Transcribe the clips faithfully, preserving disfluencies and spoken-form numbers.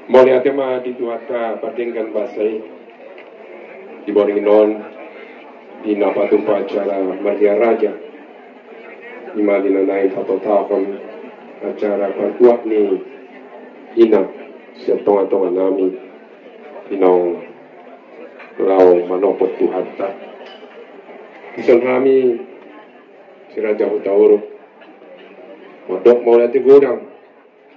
Mauliate ma di Tuhanta pardenggan basa i, di borngin on, di na patupa acara mardia raja, i ma di na naeng patotahon acara partuat ni ina sian tonga-tonga nami, di naung laho manopot Tuhanta. Dison hami si Raja Hutauruk mandok mauliate godang.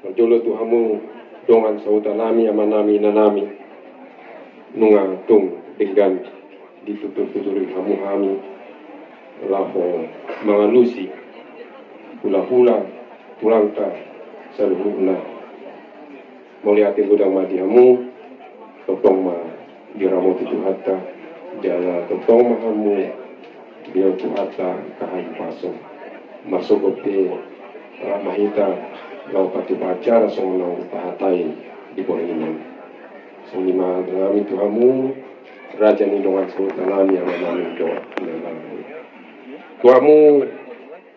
Parjolo tu hamu dongan sahuta nami, ama nami, ina nami, nunga tung denggan ditutur-tuturi hamu hami laho mangalusi hula-hula tulangta saluhutna. Mauliate godang ma di hamu, tongtong ma diramoti Tuhanta, jala tongtong ma hamu didok Tuhanta angka hahipason. Marsogot pe rap ma hita laho patupa acara songon na hupahatai di borngin on. Songon i ma nami tu hamu, raja ni dongan sahuta nami, ama nami dohot ina nami. Tu hamu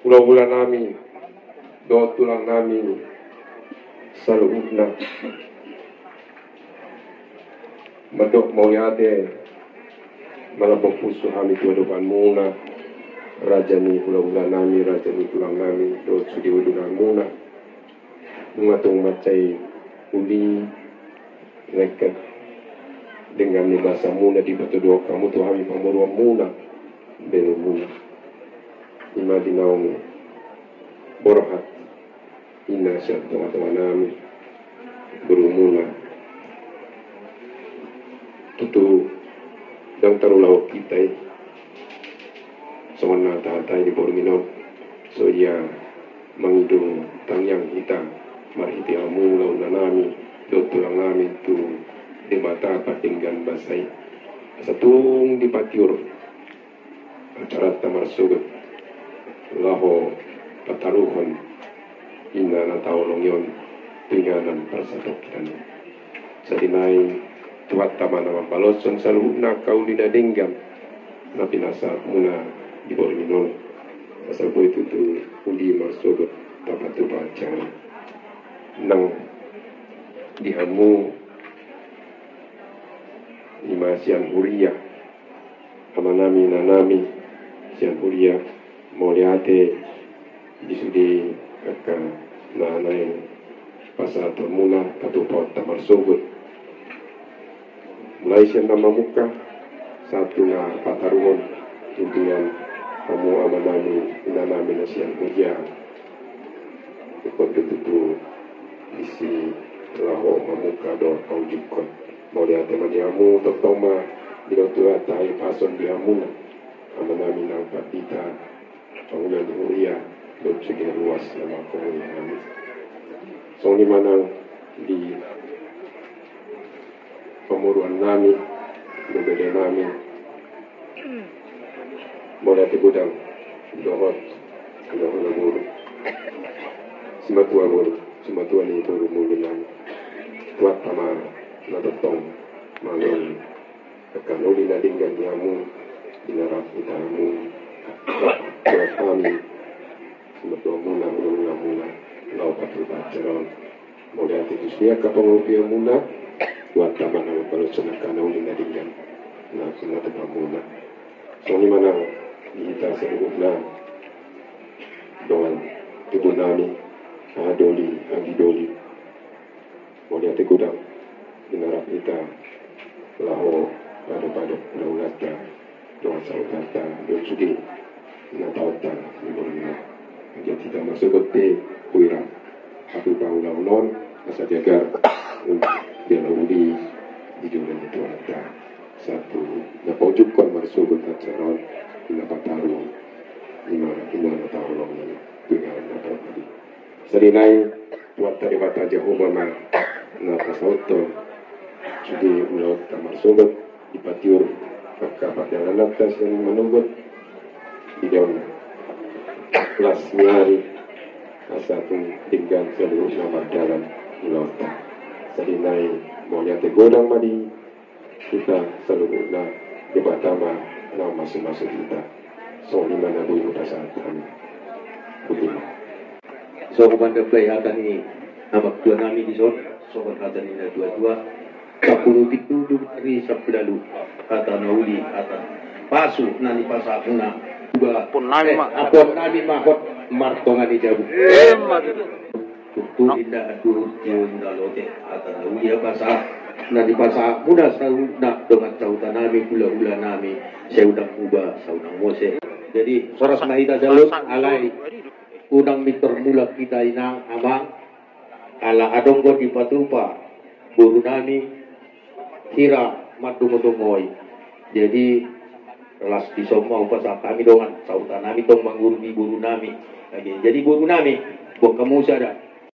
hula-hula nami dohot tulang nami saluhutna. Mandok mauliate malambok pusu hami tu adopanmuna, raja ni hula-hula nami, raja ni tulang nami dohot sude uduranmuna. Nunga tung mansai uli lengket denggan ni basamuna dipatuduhon hamu tu hami pamoruonmuna, beremuna. I ma di naung borhat ina sian tonga-tonga nami, borumuna. Tutu ndang tarulahon hita i songon na tahatai di borngin on. So ia mangido tangiang hita marhite hamu, hula-hula nami dohot tulang nami, tu Debata pardenggan basa i, asa tung dipatiur acaranta marsogot laho pataruhon ina na taolongi on tu inganan parsatongkinan i. Sai nai Tuhanta ma na mambaloshon saluhutna angka uli na denggan na pinasahatmuna di borngin on, asa boi tutu uli marsogot tapatupa acara. Nang di hamu i ma sian huria, ama nami, ina nami, sian huria, mauliate di sude angka na naeng pasahatonmuna patupaonta marsogot. Mulai sian na mamungka sahat tu na pataruhon, intian hamu ama nami, ina nami na sian huria, ingkon tutu disi laho mamungka dohot paujukkon. Mauliate ma di hamu, tongtong ma didok Tuhanta hahipason di hamuna, ama nami nang pandita, pangula ni huria dohot sude ruas na mangkaholongi hami. Songon i ma nang di pamoruon nami, bebere nami, mauliate godang dohot hula-hula boru, simatua boru, simatua ni boru mulu nami. Tuhanta ma na tongtong mangalehon angka na uli na denggan di hamu, di na rap hita hamu, dohot hami simatuamuna, hula-hulamuna, laho patupa acara on. Mauliate tu sude angka pangurupion muna, Tuhanta ma na mambaloshon angka na uli na denggan na pinatupamuna. Songon i ma nang di hita saluhutna, dongan tubu nami, haha doli, anggi doli. Mauliate godang di na rap hita laho paadop-adop hula-hulanta, dongan sahutanta dohot sude na taonta di borngin on. Anggiat hita marsogot pe boi rap patupa ulaon on asa jagar, jala uli di jolo ni Tuhanta. Sahat tu na paujukkon marsogot acara on, di na pataruhon i ma ina na taolongi tu inganan na parpudi. Sai nai Tuhanta Debata Jahowa ma na pasauthon sude ulaonta marsogot, dipatiur angka pardalananta sian manogot di dalam las ni ari, asa tung denggan saluhutna mardalan ulaonta. Sai nai mauliate godang ma di hita saluhutna, Debata ma na mamasu-masu hita. Songon i ma na boi hupasahat hami. Botima. So, hupasahat hami hata ni amak tua nami dison. Songon hata ni na tua-tua, sampulu pitu dung ari sampulu ualu, hata na uli, hata pasu na nipasahat muna. Dua, amponnami ma. Eh, amponnami ma hot martonga ni jabu. Emma tutu. Tutu inda anduhur tio inda lote, hata na uli, pasahat na nipasahat muna saluhutna dongan sahutanami, hula-hulanami, sai unang muba, sai unang mose. Jadi, horas ma hita saluhut, alai unang mintor mulak hita, inang, amang. Ala adong do dipatupa borunami hira mandongodongoi. Jadi, las dison ma hupasahat hami dongan sahutanami tong mangurungi borunami. Oke, jadi borunami, boan hamu sada.